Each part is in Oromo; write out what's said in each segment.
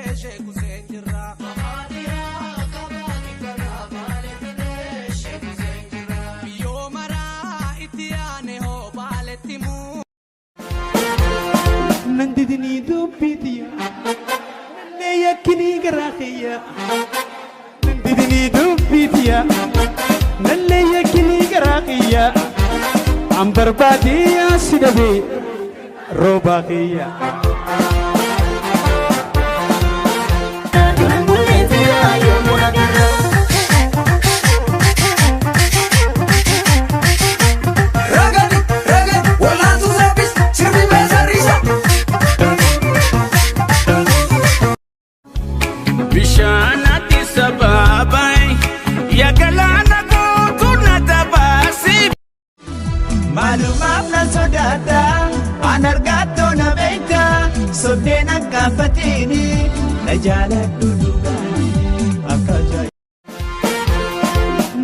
Sheek Huseen Jirraa. Biyyoo maraa itti yaane hoo Baaletti muu. Nan didinii dubbii tiyya, nallee yakkinii garaa kiyya. Nan didinii dubbii tiyya, nallee yakkinii garaa kiyya. An barbaadee si dhabee roobaa kiyya. Ragadi ragadi wal'aantuu rabbis sirbi beesarriisa. Bishaan Addis Ababaa yaa galaana guutuu na dabaasi. Maalumaaf nan sodaadha, an argattoo na beekta, sobdeen akka fatini, na jaaladhu dhugaani akka ajaa'iba.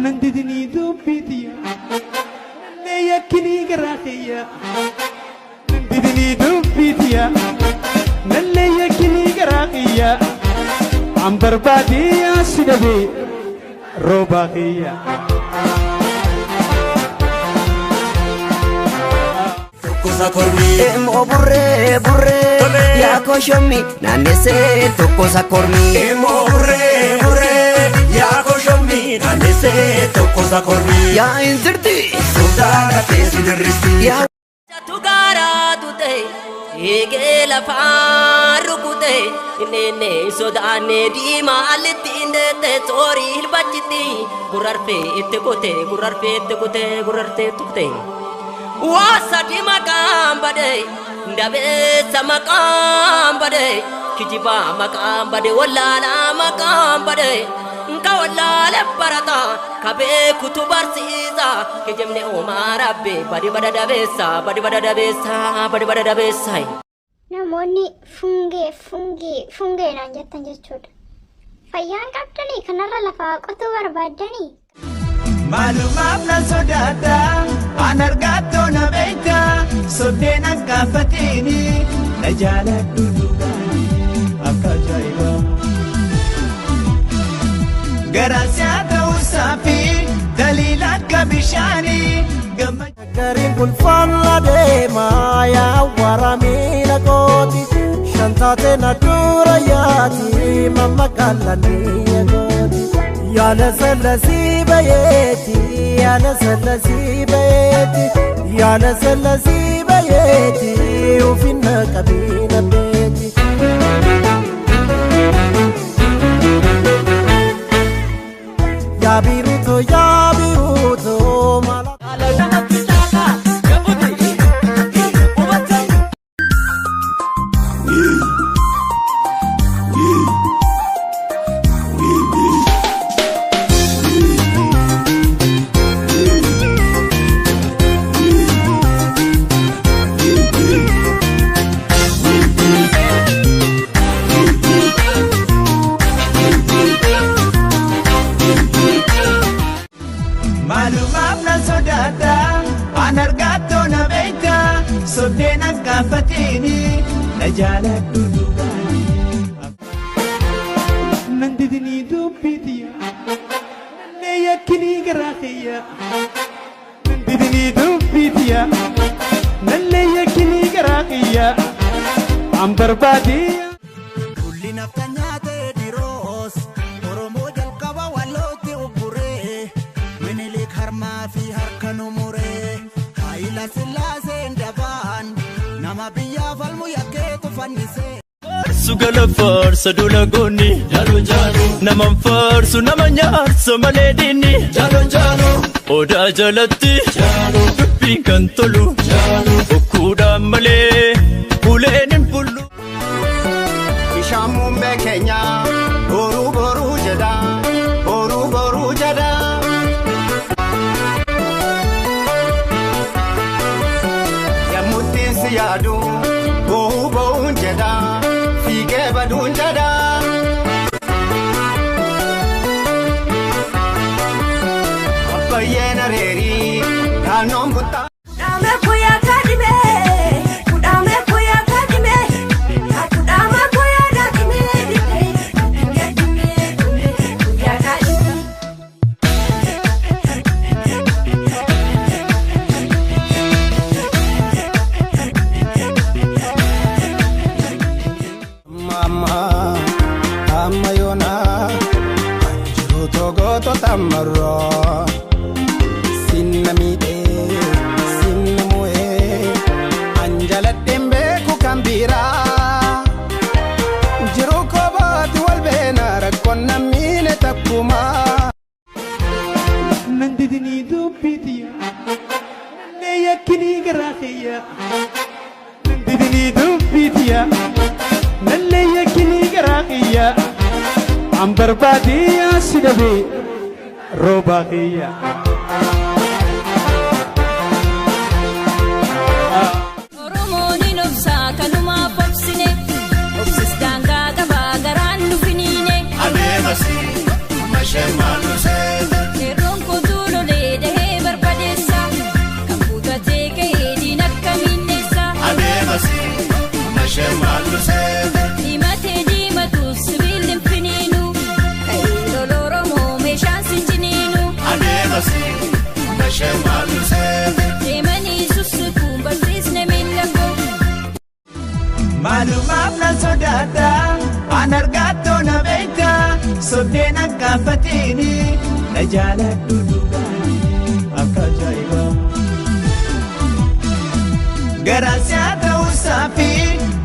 Nan didinii dubbii tiyya, nallee yakkinii garaa kiyya. Nan didinii dubbii tiyya, nallee yakkinii garaa kiyya. An barbaadee si dhabee roobaa kiyya. Immoo burree burree yaa koshommi naannessee tokko sakormi. Immoo burree burree yaa koshommi naannessee tokko sakormi. Yaa inzirti Sultaana teessi dirristi. yaa. Tugaaraatu ta'e eegee lafaa rukute innenne sodaanne diimaa allitti indeette soorii hilbachitti gurrarfee itti kute gurrarfee itti kute gurrarfee itti kute. Waa sadi maqaan bade dabeessa maqaan bade kijibaa maqaan bade wallaalaa maqaan bade ka wallaale barata ka beekutu barsiisa kijibni uumaa rabbi badi bada dabeessa badi bada dabeessa badi bada dabeessa. Namoonni fungee fungee fungee naan jettan jechuudha. Fayyaan qabdanii kanarra lafaa qotuu barbaaddanii? Maalumaaf nan sodaadha, an argattoo na beekta, sobdeen akka fatini, na jaaladhu dhugaani akka ajaa'iba. Garaan si'a ta'uusaa fi daliila akka bishaanii gammachuu. Gariin kun faalla deemaa yaa wara miila kooti. Shantaate na dura yaati mamma kallanni gooti. Yaala sallasii bayeeti yaala sallasii bayeeti yaala sallasii bayeeti ufinna qabiina beeti. Yaa biiruuto yaa biiruuto mala. Maalumaaf nan sodaadha, an argattoo na beekta, sobdeen akka fatini, na jaaladhu dhugaani. Nan didinii dubbii tiyya, nallee yakkinii garaa kiyya. Nan didinii dubbii tiyya, nallee yakkinii garaa kiyya. An barbaadee. Kulli nafta nyaatee diroos Oromoo jalqaba wallootti ugguree Minilik harmaa fi harka nu muree Haayila Sillaaseen dabaan nama biyyaa falmu yakkeetu fannisee. Faarsu gala faarsa dula goonni naman faarsu nama nyaarsa malee diinni odaa jalatti dubbiin kan tolu bokkuudhaan malee uleen hin bullu. Bishaan muummee keenya boruu boruu jedha boruu boruu jedha. Yemmuttiin si yaadu boo'uu boo'uun jedha fiigee baduun jedha. Abbayyeen areerii naannoon buttaa. Kudhaame kuyaa kaadhimee, kudhaame kuyaa kaadhimee, kudhaame kuyaa kaadhimee. Amma amma yoona kan jiru togootota marroo sinna miidhee sinna mu'ee an jaladheen beeku kan biraa jiru kobaati wal beena rakkoon nammiine takkumaa. Nan didinii dubbiitiya nallee yakkinii garaa kiyya. Nan didinii dubbiitiya nallee yakkinii garaa kiyya. An barbaadee si dhabee roobaa kiyya. Oromoon hin obsaa kanumaaf obsine, obsis daangaa qabaa garaan nu finiine. Qeerroon kootuu lolee dahee barbadeessa, kan kutatee ka'ee diin akka miinneessa. Diimatee diimatu sibiilli hin finiinu, ka'ee lola Oromoo meeshaan sin ciniinu. Deemanii sussukuun barsiisne miila koo. Maalumaaf nan sodaadha, an argattoo na beekta, sobdeen akka fatini, na jaaladhu dhugaani akka ajaa'ibaa. Garaan si'a ta'uusaa fi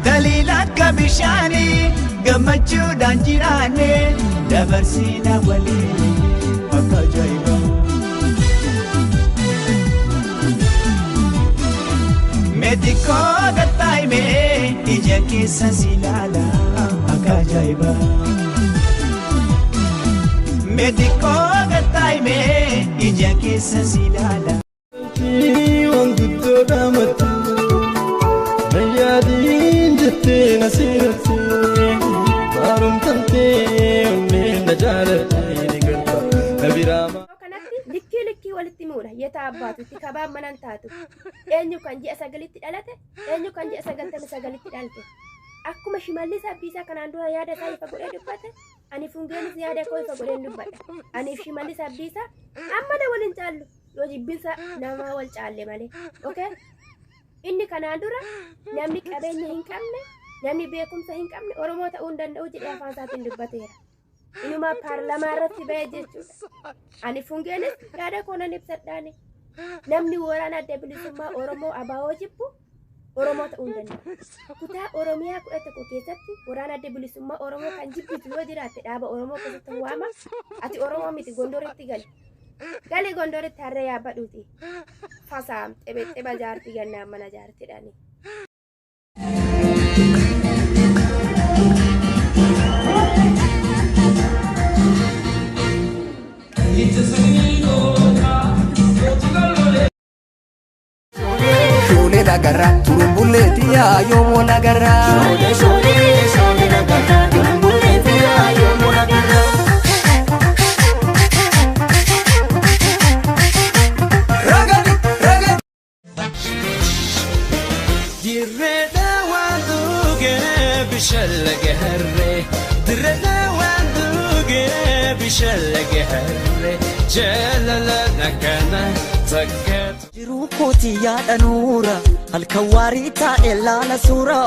daliila akka bishaanii, gammachuudhaan jiraanne dabarsiina waliin akka ajaa'ibaa. Meetikoo gattaa'imee ija keessa si ilaala akka ajaa'ibaa. Meetikoo gattaa'imee ija keessa si ilaala. Waan guddoo dhaamatti Nayyaadiin jettee na siiratte Baarumtamtee onneen na jaalatte ni galta na biraa. Kanatti likkii likkii walitti muudha yetaa abbaatutti kabaan manan taatu, eenyu kan ji'a 9tti dhalate, eenyu kan ji'a 99tti dhalate. Akkuma Shimallis Abdiisaa kanaan dura yaada isaa ifa godhee dubbate, ani Fungeenis yaada koo ifa godheen dubbadha. Aniif Shimallis Abdiisaa amma na waliin caallu yoo jibbinsa namaa wal caalle malee. Okay, inni kanaan dura namni qabeenya hin qabne, namni beekumsa hin qabne Oromoo ta'uu hin danda'u jedhee afaan isaatiin dubbateera. Inumaa paarlamaa irratti ba'e jechuudha. Ani Fungeenis yaada koo nan ibsadhaani. Namni waraana Adda Bilisummaa Oromoo ABO jibbu Oromoo ta'uu hin danda'u. Kutaa Oromiyaa 11 keessatti waraana Adda Bilisummaa Oromoo kan jibbitu yoo jiraatte, dhaaba Oromoo keessatti waama. Ati Oromoo miti, Gondoritti gali. Gali Gondoritti, harree yaabbadhuuti. Fasaam xibe xiba jaartii gannaan mana jaartidhaani. Shoolee lagarra turumbulleetti yaayoo lagarra. Shoolee shoolee shoolee lagarra turumbulleetti yaayoo lagarra. Ragadi ragadi. Dirreedha waan dhugee bishaan laga harree, Dirreedha waan dhugee bishaan laga harree, jaalala akkana takka. Jiruu kooti yaada nuura halkan waarii taa'e laala suura,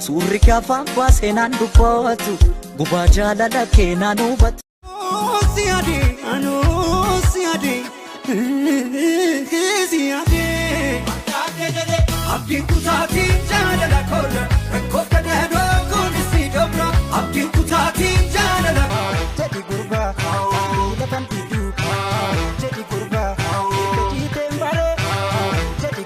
suurri gaafa baasee naan dubbatu, gubaa jaalala kee naan hubatu. Si yaade anuu si yaade si yaade. Abdiin kutaatiin jaalala kola rakkoo kadhadhoo kunis si dobra. Abdiin kutaatiin jaalala. Jedhi gurbaa lafan diduu, jedhi gurbaa gajiiteen baree, jedhi.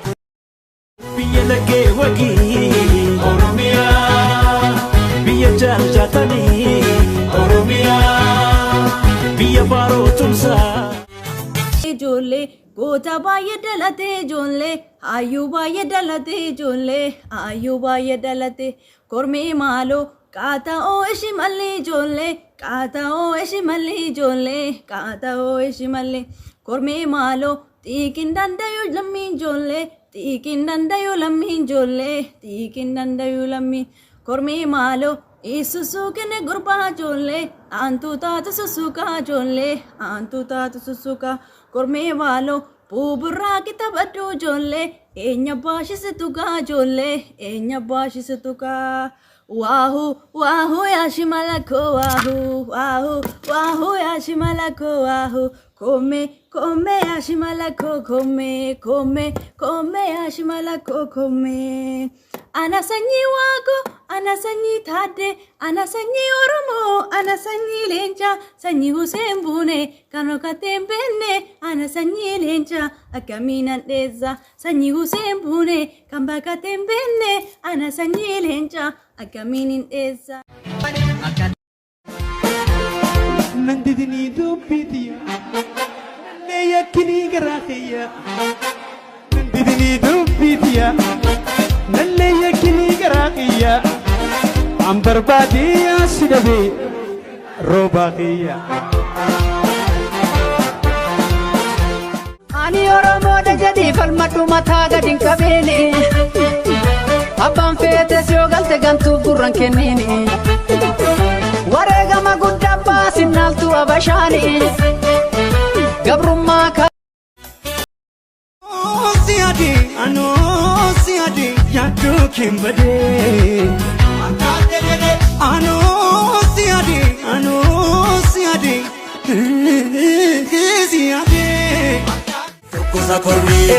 Biyya laggee wagii Oromiyaa, biyya jaaljaatanii Oromiyaa, biyya baaroo tumsaa. Ijoollee goota baay'ee dalate, ijoollee hayyuu baay'ee dalate, ijoollee hayyuu baay'ee dalate. Kormee maaloo qaata'oo ishi malli, ijoollee qaata'oo ishi malli, ijoollee qaata'oo ishi malli. Kormee maaloo xiiqin dandayu lammii, ijoollee xiiqin dandayu lammii, ijoollee xiiqin dandayu lammii. Kormee maaloo Isusuukine gurbaa, ijoollee aantuu taatu susuukaa, ijoollee aantuu taatu susuukaa. Kormee maaloo buuburraa kitabadhu, ijoollee eenyu baashisitu gaa, ijoollee eenyu baashisitu gaa. Wahoo wahoo yaa shimala koo wahoo wahoo wahoo yaa shimala koo wahoo kome kome yaa shimala koo kome kome kome yaa shimala koo kome. Ana sanyii Waaqoo, ana sanyii Taaddee, ana sanyii Oromoo, ana sanyii Leencaa, sanyii Huseen Buunee, kan rokattee hin beekne, ana sanyii Leencaa, akkamiin an dheessa, sanyii Huseen Buunee, kan baqatee hin beekne, ana sanyii Leencaa, akkamiin hin dheessa. Nan didinii dubbiitiya nallee yakkinii garaa kiyya. Nan didinii dubbiitiya nallee yakkinii garaa kiyya. An barbaadee si dhabee roobaa kiyya. Ani Oromoodha jedhii falmadhu mataa gadi hin qabeeni. Abbaan feetes yoo galte gantuuf gurran kenniini. Wareegama guddaa baasinnaaltu abashaani. Gabrummaa ka. Si adii anoo si adii yaaddoo keen badee. Anoo si adii anoo si adii si adii.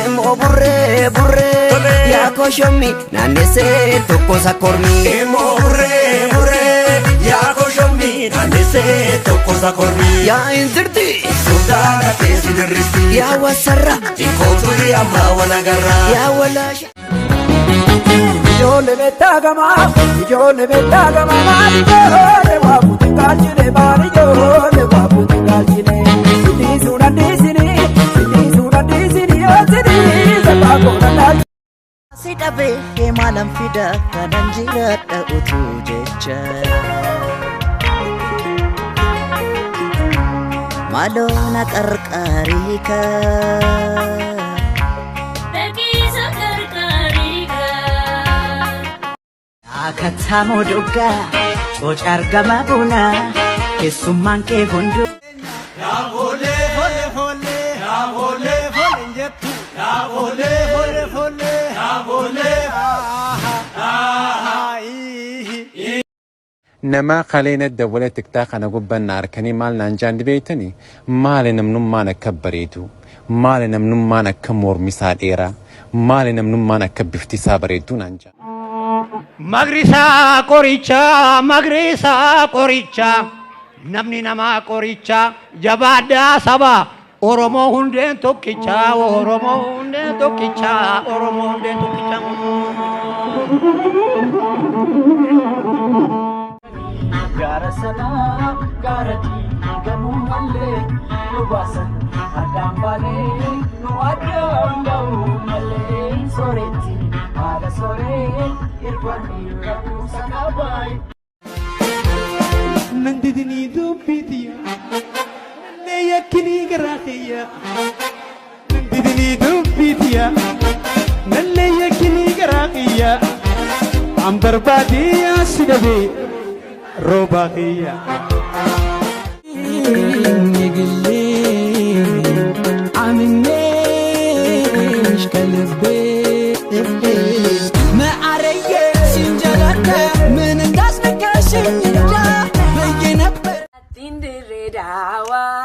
Emoo burree burree yaa koshommi naannessee tokko sakormi. Emoo burree burree yaa koshommi naannessee tokko sakormi. Yaa inzirti Sultaana teessi dirristi. yaa wasarra Ikootu ammaa walagarraa. yaa walaasha. Ijoollee beektaa gamaa, ijoollee beektaa gamaa, maali ijoollee waa fuuti galchine, maali ijoollee waa fuuti galchine. Sinni suuna dhiisini, sinni suuna dhiisini, yoo sinni sabaa koona dhaalchine. Si dhabee maalan fida kanan jiraadha utuu jecha. Maaloo na qarqaarii kaa. Akattaamoo doggaa coca argama bunaa keessummaan kee hunduu. Foollee foollee foollee foollee foollee jettu foollee foollee foollee foollee. Nama kaleena dawwalee tiktaa kana gubbaan na harkanii maal naan jaan beeytanii? Maali namnummaan akka bareedu? Maali namnummaan akka mormi isaa dheeraa? Maali namnummaan akka bifti isaa bareedu naan jaan? Magrisaa qorichaa, magrisaa qorichaa, namni namaa qorichaa, jabaadhaa saba. Oromoo hundeen tokkichaa, Oromoo hundeen tokkichaa, Oromoo hundeen tokkichaa. Gaara sanaa gaara diigamuu malee nu baasan addaan baanee nu addaan ba'uu malee sooretti haadha sooree irbaanii rakuusa qabaayi. Nan didinii dubbiitiya nallee yakkinii garaa kiyya. Nan didinii dubbiitiya nallee yakkinii garaa kiyya. An barbaadee si dhabee roobaa kiyya. የግሌ አምኜሽ ከልቤ መዓረዬ ሲንጀላደ ምን እንዳስነካሽኝ እንጃ ብዬ ነበር። Tindirree daawaa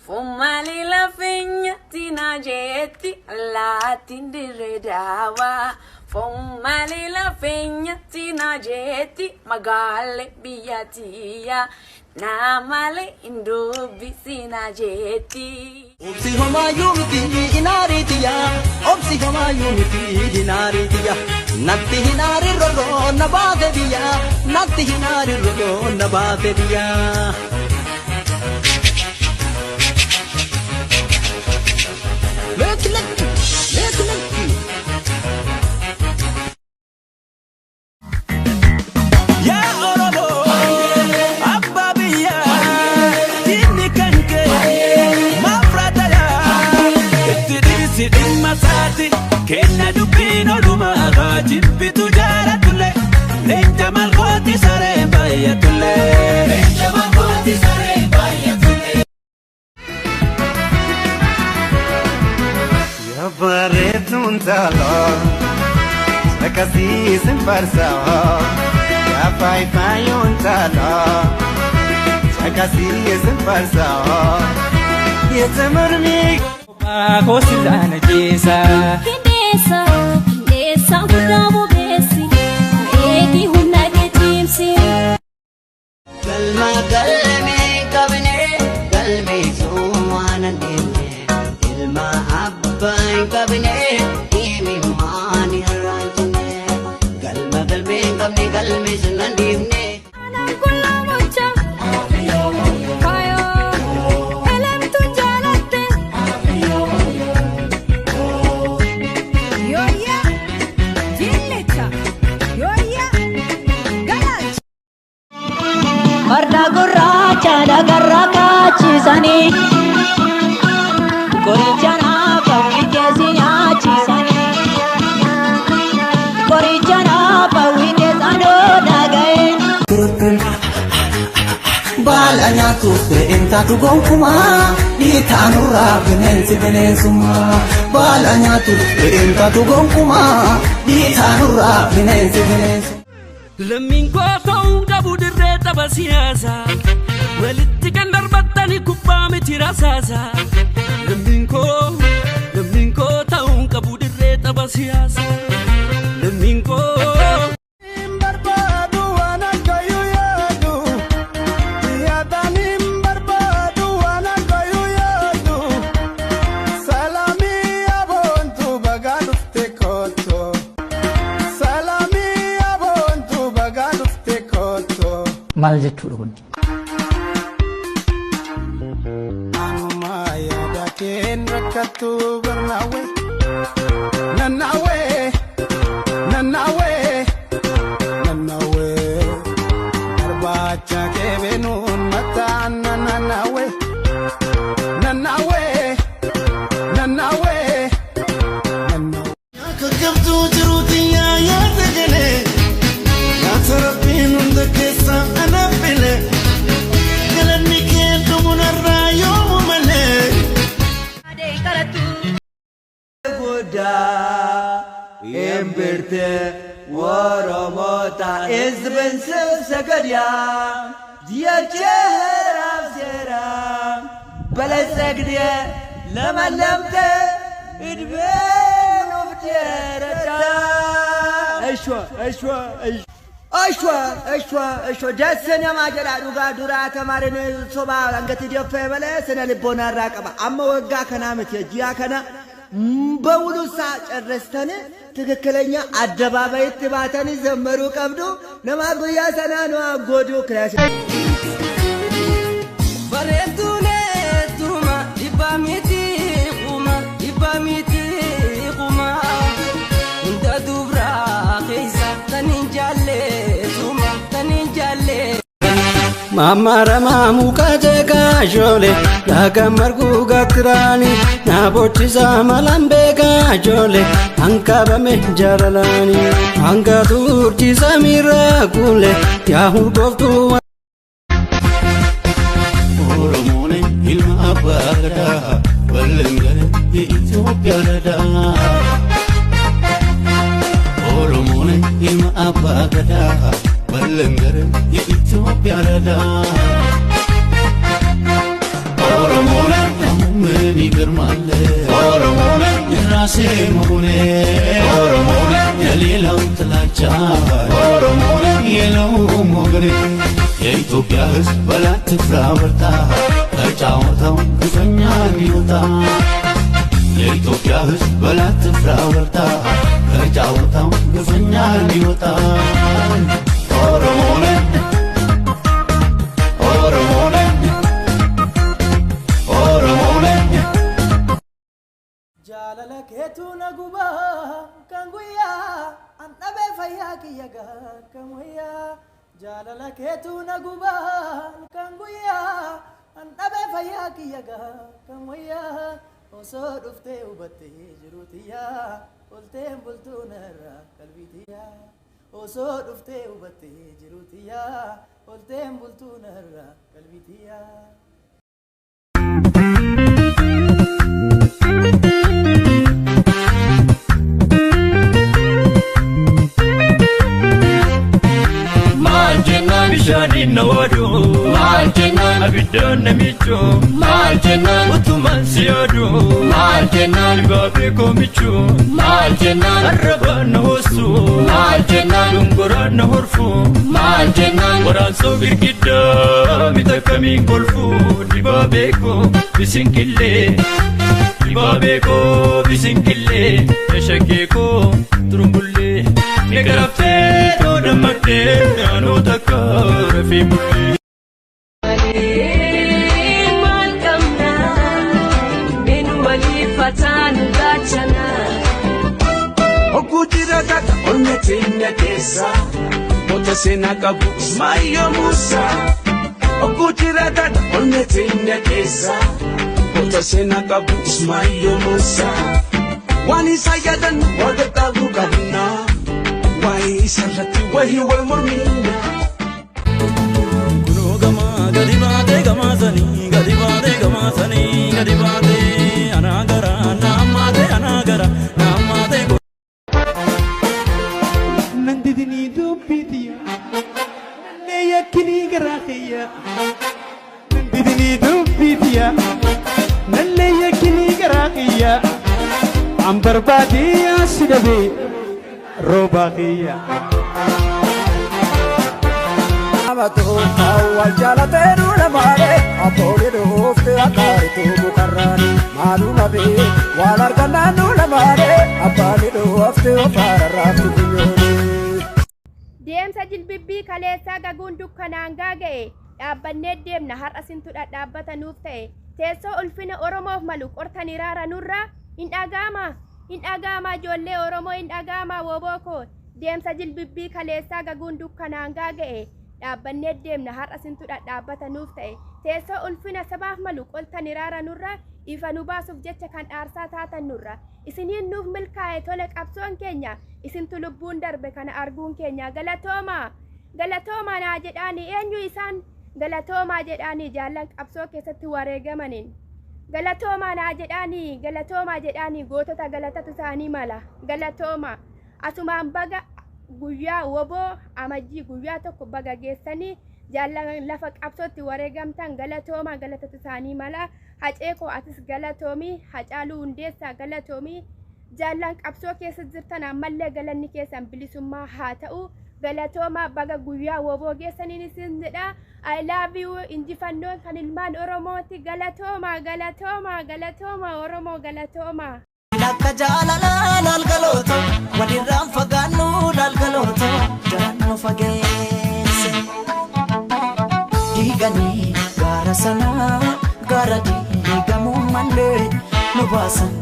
Fummalee lafeenya tinaa jeetti allaattiin dirree daawaa Fummalee lafeenya tinaa jeetti magaalee biyya tiyyaa Naamalee hin dubbisinaa jeetti. Obsi homaayyuu miti inaariitiya obsi homaayyuu miti hinaariitiya natti hinaari roroo na baase biyya natti hinaari roroo na baase biyya. Leeki leeki leeki leeki. Yaa Oromoo abbaa biyyaa diinni kan kee maaf raatayaa itti dhiisi dhimma isaati kenna dubbiin odumaa haa jibbitu jaalatullee leenca malkooti saree baay'atullee. Leenca malkooti saree baay'atullee. Yaa bareedduun taaloo akkasiisin farsaa yaa. Akkasii farsaa yeetamurmi. Koosilaan jeesa. Qindeessa qindeessa guddaa bobeessi eegi humna geejjibsi. Galma galmee qabnee galmee sumaan deemne ilma abbaa hin qabnee himimmaan irraanjine galma galmee qabne galmee sunan deemne. Farda gurraacha dhagarra kaachisanii qoricha naafa witeessi nyaachisanii qoricha naafa witees anoo dhaga'een. Baala nyaatuuf ta'een taatu gonkumaa dhiitaanurraa bineensi bineensummaa. Baala nyaatuuf ta'een taatu gonkumaa dhiitaanurraa bineensi bineensummaa. Lammiin koo ta'uu qabu dirree tapha siyaasaa walitti kan darbattani kubbaa miti rasaasaa. Lammiin koo ta'uu qabu dirree tapha siyaasaa. Lammiin koo. Barbaadu waan akkayyuu yaadu yaadaan hin barbaadu waan akkayyuu yaadu salaamii aboontu bagaa dhufte kooto salaamii aboontu bagaa dhufte kooto. Maal jechuudha kun? Anuma yaada keen rakkattu barnaawee nannaawee nannaawee nannaawee barbaacha keebeenuun mataan nannaawee nannaawee nannaawee. Kakkabtuu jiruuti yaa yaada galee nyaata rabbiin hunda keessaa anaaf file galanni kee dhumunarraa yoomu malee. Guddaa እምብርት ወሮሞታ ሕዝብን ስብሰገድያ የጀራብ ሴራ በለጸግድ ለመለምተ እድቤ ኑፍደረዳ እሾ እሾ እሾ እሾ እሾ ደስነ ማጀራ ዱጋ ዱራ ተማሪን ሶባ አንገት ደፈ በለ ስነ ልቦና ራቀባ አመ ወጋ ከናምት የጂያ ከና በሙሉ ሳ ጨረስተን ትክክለኛ አደባባይ ትባተን ዘመሩ ቀብዱ ነማጉያ ሰናኑ አጎዱ ክላስ Bareeduun turuma dhibbaa miti kuma dhibbaa miti kuma hunda dubraa keessa tan hin jaalleetuma tan hin jaallee. Mamarama muka jole laga margu gatrani na bochisa malambe ga jole ankabame jaralani anga turchisa mirakule ya hurgoftu. Oromoon ilma abbaa gadaa wallangale Itoophiyaa dadaa. Oromoon ilma abbaa gadaa wallangale Itoophiyaa dadaa. Oromoon ምን ይገርማል Oromoon የራሴ መሆኔ Oromoon የሌላው ጥላቻ Oromoon የለውም ወገኔ የኢትዮጵያ ሕዝብ በላት ትፍራ በርታ ከጫወታው ግፈኛ እንዲወጣ የኢትዮጵያ ሕዝብ በላት ትፍራ በርታ ከጫወታው ግፈኛ እንዲወጣ ኦሮሞን ኦሮሞን ኦሮሞን Jaalala keetu na gubaa kan guyyaa an dhabee fayyaa kiyya gaa kan wayyaa jaalala keetu na gubaa kan guyyaa an dhabee fayyaa kiyya gaa kan wayyaa osoo dhuftee hubattee jiruutiyyaa olteen bultuu narraa qalbiitiyyaa osoo dhuftee hubattee jiruutiyyaa olteen bultuu narraa qalbiitiyyaa. Maal jennaan bishaaniin na oolu. Maal jennaan Abiddaan namichoo maal jennaan utumaan si yaadu maal jennaan dibaabee koomichoo maal jennaan arrabaan na hoosu maal jennaan dungoraan na horfu maal jennaan waraansoo girgiddaa mita kamiin kolfu dibaabee koo bisinkillee dibaabee koo bisinkillee eshaggee koo turumbullee ni garaftee too dammaqdee naannoo takka rafee bullee. Ogujira kaka onye tinya kesa Mota sena kabu mayo musa Ogujira kaka onye tinya kesa Mota sena kabu mayo musa Wani sayadan wada tabu kabna Wai sarati wahi wal murmina Kuno gama gadibate gamasani gadibate gamasani gadibate anagara namate anagara namate Nandini dubbitiya nanne yakkini garaakiyya Nandini dubbitiya nanne yakkini garaakiyya An barbaadiya si dhabe roobaakiyya. Awwal jaalatee duula malee abboolii dhuufte akkaarituu mukarraan maaluma bee waan argannaan duula malee abbaanii dhuufte ofaara raaftu funyoonii. Deemsa jilbibbii kaleessaa gaguun dukkanaan gaaga'e dhaabbannee deemna har'a sintu dhadhaabbata nuuf ta'e teessoo ulfina Oromoof malu qortanii raara nurraa hin dhaga'ama ijoollee Oromoo hin dhaga'ama woboo koo deemsa jilbibbii kaleessaa gaguun dukkanaan gaaga'e dhaabbannee deemna har'a sintu dhadhaabbata nuuf ta'e teessoo ulfina sabaaf malu qoltanii raara nurraa ifa nu baasuuf jecha kan aarsaa taatan nurra isiniin nuuf milkaa'e tole qabsoon keenya isintu lubbuun darbe kana arguun keenya galatooma galatooma naa jedhaanii eenyu isaan galatoomaa jedhaanii jaallan qabsoo keessatti wareegamaniin galatoomaa naa jedhaanii galatoomaa jedhaanii gootota galatatu isaanii mala galatooma asumaan baga guyyaa woboo amajjii guyyaa tokko baga geessanii jaallan lafa qabsootti wareegamtan galatoomaa galatatu isaanii mala hacee koo atis galatoomii Hacaaluu Hundeessaa galatoomii jaallan qabsoo keessa jirtan ammallee galanni keessan bilisummaa haa ta'u galatoomaa baga guyyaa woboo geessaniin isin jedha I love you injifannoon kan ilmaan Oromooti galatoomaa galatoomaa galatoomaa Oromoo galatoomaa. Akka jaalalaan algaloota walirraan fagaannu algaloota jaannu fageesse. Diiganii gaara sanaa gaara diigamuu malee nu baasan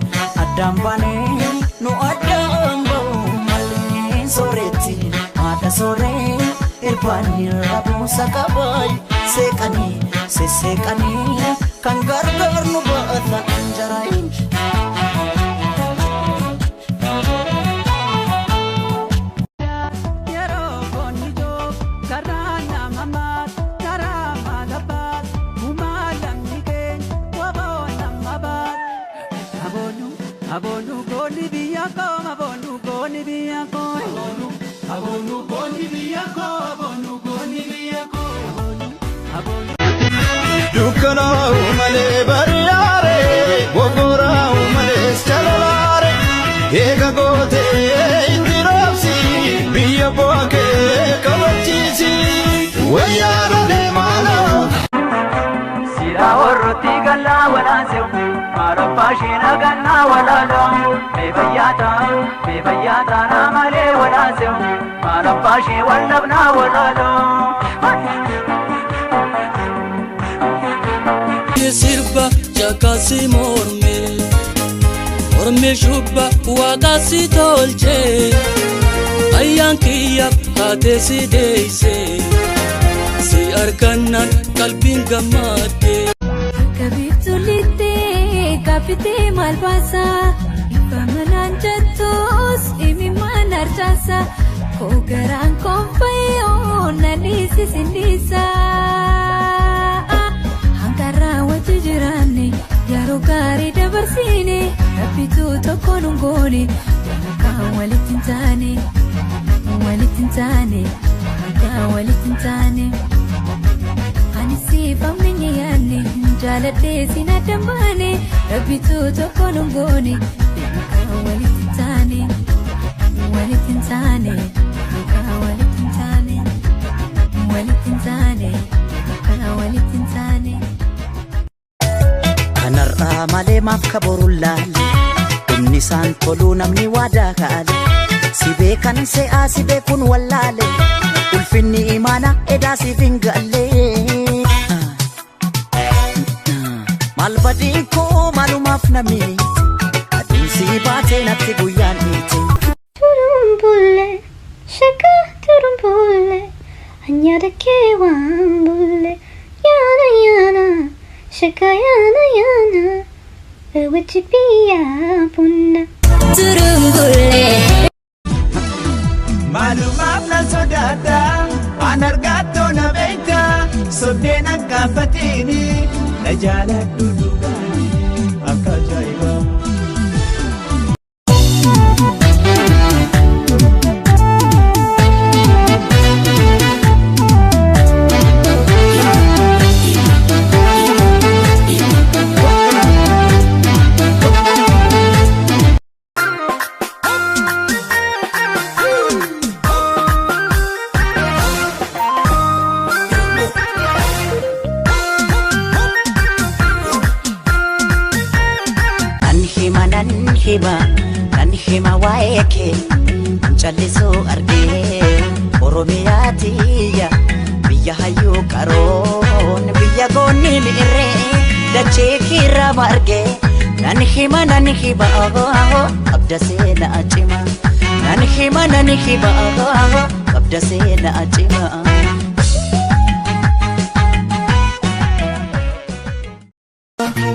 addaan baanee nu addaan ba'uu malee sooretti haadha sooree irbaanii rabuusa qabaay seeqanii sesseeqanii kan gargaar nu baata anjaraayin. Abonu goni biya ko, abonu goni biya ko. Abonu goni biya ko, abonu goni biya ko. Abonu. Dukkanaa'u malee bari'aare, boggooraa'u malee calalaare. Eega gootee itti raabsi, biyya bu'aa kee kabachiisi. Wayyaara deemaa. Sira orrotti gallaa walaasew. Marabbashina ganna walalo bebayata na male walasew marabbashi wallabna walalo Sirba jakasi morme morme shubba wakasi tolche ayyankiya haate si deise si arkannan qalbiin gammadde Kabitulite Kafite malbasa Ifamanaan jettus imimmaan arjaasa Koo garaan koonfayoo naniisis hindiisa Hanqarraa wajji jiraanne yeroo gaarii dabarsiine Rabbitu tokko nun goone waan walitti hin taane walitti hin taane waan walitti hin taane Ani siif amminye jaaladhee siin adda baane rabbitu tokko nu goone muka walitti hin taane walitti hin taane muka walitti hin taane walitti hin taane muka walitti hin taane. Kanarraa malee maaf kaboruun laale dhumni isaan toluu namni waadaa kaale si beekan se'aa si beekuun wallaale ulfinni imaana edaa siif hin galle. Maal badiin koo maalumaaf namni aduun si baatee natti guyyaan dhiite. Turumbulle, shaka turumbulle, anyada ke wambulle, yana yana, shaka yana yana, wachipiya punna. Turumbulle. Maalumaaf na sodaata waan argattoo na beekta sobdeen akka fatini na jaaladhu dhugaani akka ajaa'ibaa. Nan hima nan hima nan hima waa'ee kee callisuu argee Oromiyaa tiyya biyya hayyuu qaroon biyya goonni mi'irree dachee kiirama argee nan hima nan hima qabda seenaa cima nan hima nan hima qabda seenaa cima.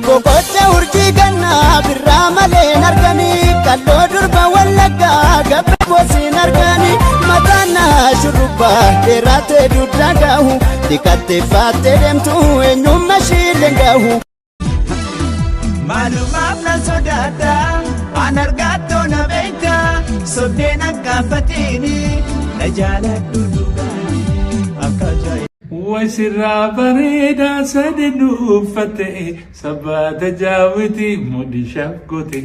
Boqocha urjii gannaa birraa malee hin arganii qalloo durba wallaggaa gabra boosiin arganii mataan naa shurrubbaa dheeraatee dugdaa gahu dhiqattee faattee deemtu eenyummaa ishiillee gahu. Maalumaaf na sodaata waan argattoo na beekta sobdeen akka fatini na jaaladhu dhugaani akka ajaa'ibaa. Wasirraa bareedaa sadeen uffate sabbaata jaawiti mudhishaaf goote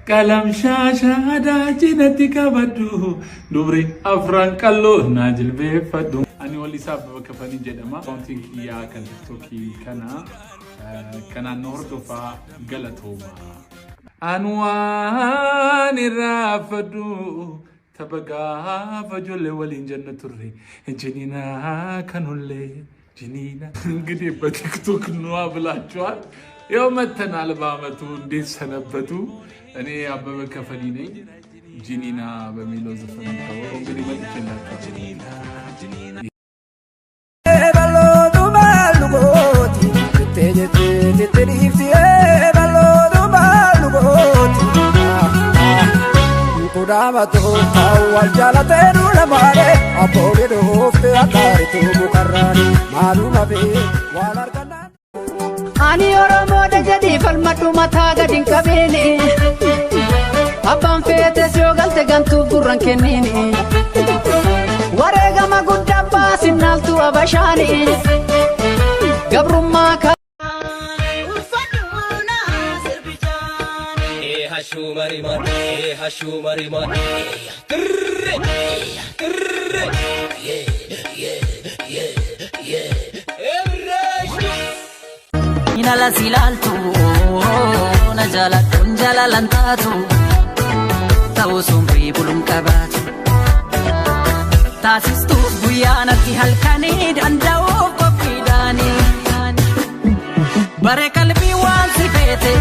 qalam shaashaa cinatti qabadhu dubri afran qalloo naa jilbeeffadhu. Ani Wallisaa Abbaba Kafanii jedhama. Akkaawuntiin kiyyaa kan tiktookii kana kanaan na hordofaa galatooma. Anuwaan irraafadhu tapha gaafa ijoollee waliin jenna turre jiniinaa kanullee ጅኒና እንግዲህ በቲክቶክ ኑዋ ብላችኋል። ያው መተናል በአመቱ። እንዴት ሰነበቱ? እኔ አበበ ከፈኒ ነኝ። ጂኒና በሚለው ዘፈን የሚታወቀው እንግዲህ መጥቼላችኋለሁ። Bal'ootu maal gooti jettee jettee jettee dhiifti bal'ootu maal gooti. Kudhaamatu wal jaalatee duula malee abboonni dhuufte akkaaritu mukarraani maaluma fi waan argannaan. Ani Oromoodha jedhii falmadhu mataa gadi hin qabiini. Abbaan feetes yoo galte gantuuf gurran kenniini. Wareegama guddaa baasinnaaltu abashaani. Gabrummaa ka. Inala silaaltu na jaaladhuun jaalalan taatu ta'uu sumrii buluun qabaatu. Taasistuuf guyyaa natti halkanii danda'uuf qophiidhaanii. Bare qalbii waan si feete